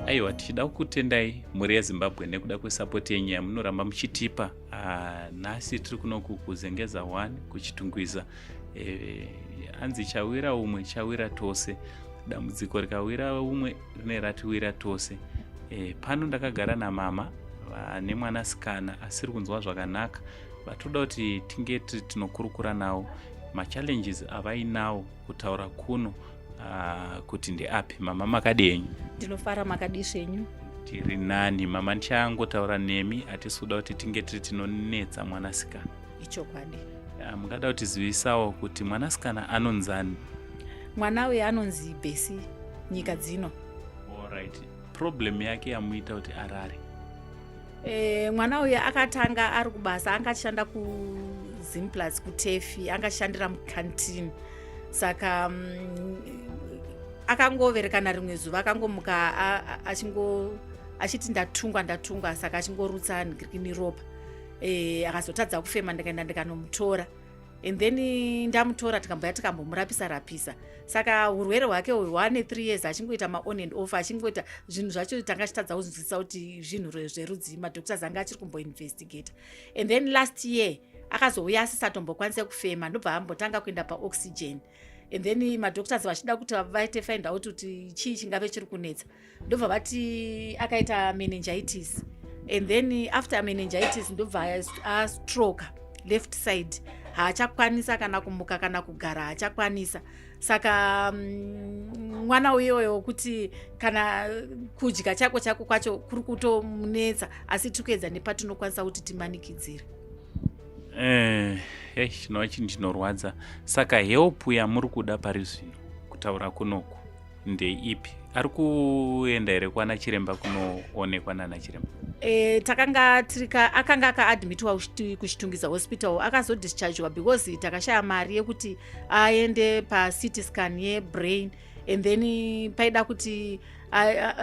Aiwa, tichida kukutendai mhuri yeZimbabwe nekuda kwesapoti yenyu yamunoramba muchitipa. Nhasi tiri kunoku kuZengeza 1 kuChitungwiza. Anzi chawira umwe chawira tose, dambudziko rikawira umwe rine ratiwira tose. Pano ndakagara namama vane mwanasikana asiri kunzwa zvakanaka, vatoda kuti tinge tiri tinokurukura nawo machallenges avainawo kutaura kuno kuti ndeapi. Mama, makadi henyu? Ndinofara, makadi zvenyu? Tiri nani, mama. Ndichangotaura nemi, hatisi kuda kuti tinge tiri tinonetsa mwanasikana. Ichokwadi. Mungada kutizivisawo kuti mwanasikana anonzani? Mwana uyu anonzi Besi Nyika Dzino. Alright, problem yake yamuita kuti arare? Mwana uyu akatanga ari kubasa, anga achishanda kuZimplats kuTefi, anga achishandira mucanteen. Saka akangoverekana rimwe zuva akangomuka achingo achiti, "Ndatungwa, ndatungwa." Saka achingorutsa neropa. Akazotadza kufema, ndikaenda ndikanomutora and then ndamutora tikamboya tikambomurapisa rapisa. Saka urwere hwake uyu hwane 3 years, achingoita maon and off, achingoita zvinhu zvacho tanga chitadza kuzwisisa kuti zvinhu zverudzii. Madoctors anga achiri kumboinvestigata. And then last year akazouya asisatombokwanisa kufema, ndobva ambotanga kuenda paoxygen. And then madoctors vachida kuti vaite find out kuti chii chingave chiri kunetsa, ndobva vati akaita meningitis. And then after meningitis ndobva astroka left side, haachakwanisa kana kumuka kana kugara, haachakwanisa. Saka mwana uyoyo wekuti kana kudya chako chako kwacho kuri kutomunetsa, asi tiri kuedza nepatinokwanisa kuti timanikidzire. Chinova chinhu chinorwadza. Saka help yamuri kuda pari zvino kutaura kunoku ndeipi? Ari kuenda here kwana chiremba, kunoonekwa nana chiremba? Takanga tirika akanga akaadmitwa kuChitungwiza Hospital, akazodischargewa because takashaya mari yekuti aende paCT scan yebrain, and then paida kuti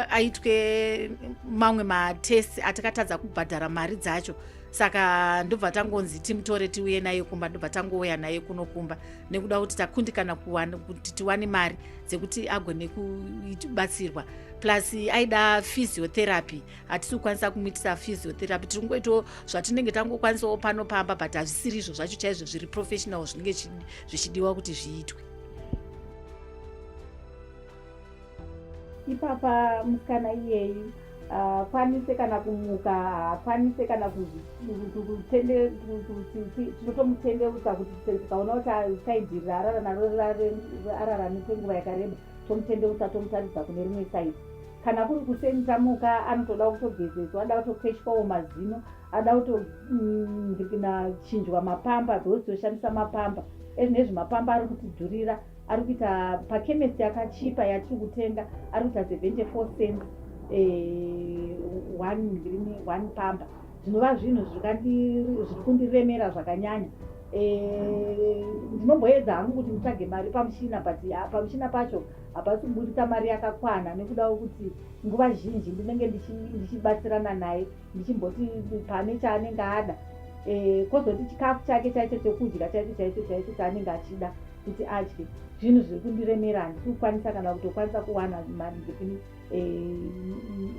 aitwe mamwe matest atakatadza kubhadhara mari dzacho. Saka ndobva tangonzi timutore tiuye naye kumba, ndobva tangouya naye kuno kumba nekuda kuti takundikana kuti tiwane mari dzekuti agone kubatsirwa. Plus aida physiotherapy, hatisi kukwanisa kumuitisa physiotherapy. Tiri kungoitawo zvatinenge tangokwanisawo pano pamba, but hazvisiri izvo zvacho chaizvo zviri professional zvinenge zvichidiwa kuti zviitwe. Ipapa musikana iyeyu akwanise kana kumuka, haakwanise kana tinotomutendeutsa kuti tikaona kuti side raarara naro ararami kwenguva yakareba, tomutendeutsa, tomutaridza kune rimwe side. Kana kuri kuseni tamuka, anotoda kutogezeswa, ada kutokweshwawo mazino, ada kutochinjwa mapamba, because toshandisa mapamba ezvinezvi. Mapamba ari kutidhurira, ari kuita pachemist yakachipa yatiri kutenga ari kuita 74 cents one green one pamba, zvinova zvinhu zviri kundiremera zvakanyanya. Ndinomboedza hangu kuti nditsvage mari pamushina, but pamushina pacho hapasi kuburitsa mari yakakwana nekuda kwekuti nguva zhinji ndinenge ndichibatsirana naye, ndichimboti pane chaanenge ada. Kwozoti chikafu chake chaicho chekudya chaicho chaicho chaicho chaanenge achida kuti adye, zvinhu zviri kundiremera. Handisi kukwanisa kana kutokwanisa kuwana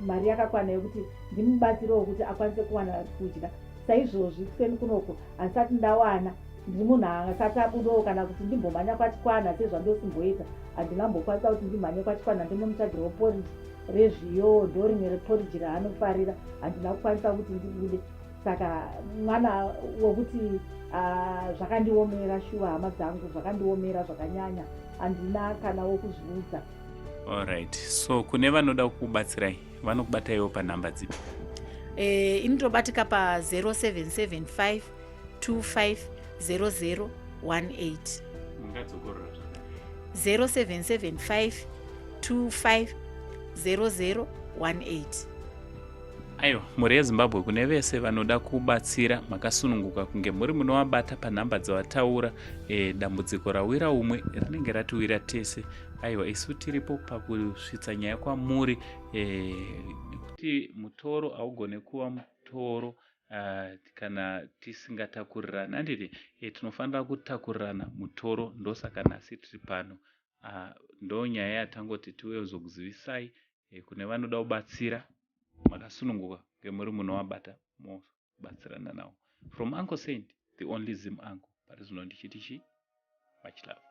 mari yakakwana yekuti ndimubatsirewo kuti akwanise kuwana kudya. Saizvozvi kuseni kunoko handisati ndawana, ndiri munhu asati abudawo kana kuti ndimbomhanya kwaChikwana sezvandosimboita. Handina kumbokwanisa kuti ndimhanye kwaChikwana ndinomutsvagirawo poriji rezviyo, ndo rimwe reporiji raanofarira. Handina kukwanisa kuti ndibude. Saka mwana wokuti zvakandiomera shuwa, hama dzangu, zvakandiomera zvakanyanya, handina kana wokuzviudza. Alright, so kune vanoda kukubatsirai vanokubataiwo panhamba dzipi? Inotobatika pa0775 250018. Mungadzokorora? 0775 250018. Aiwa, mhuri yeZimbabwe, kune vese vanoda kubatsira makasununguka kunge muri munovabata panhamba dzavataura. Dambudziko rawira umwe rinenge ratiwira tese. Aiwa, isu tiripo pakusvitsa nyaya kwamuri nekuti mutoro haugone kuva mutoro kana tisingatakurirani, handiti? Tinofanira kutakurirana mutoro, ndosaka nhasi tiri pano. Ndo nyaya yatangoti tiuye kuzokuzivisai. Kune vanoda kubatsira, makasununguka kunge muri munovabata, mobatsirana navo. From Uncle Saint, the only Zim uncle, pari zvino ndichiti chi much love.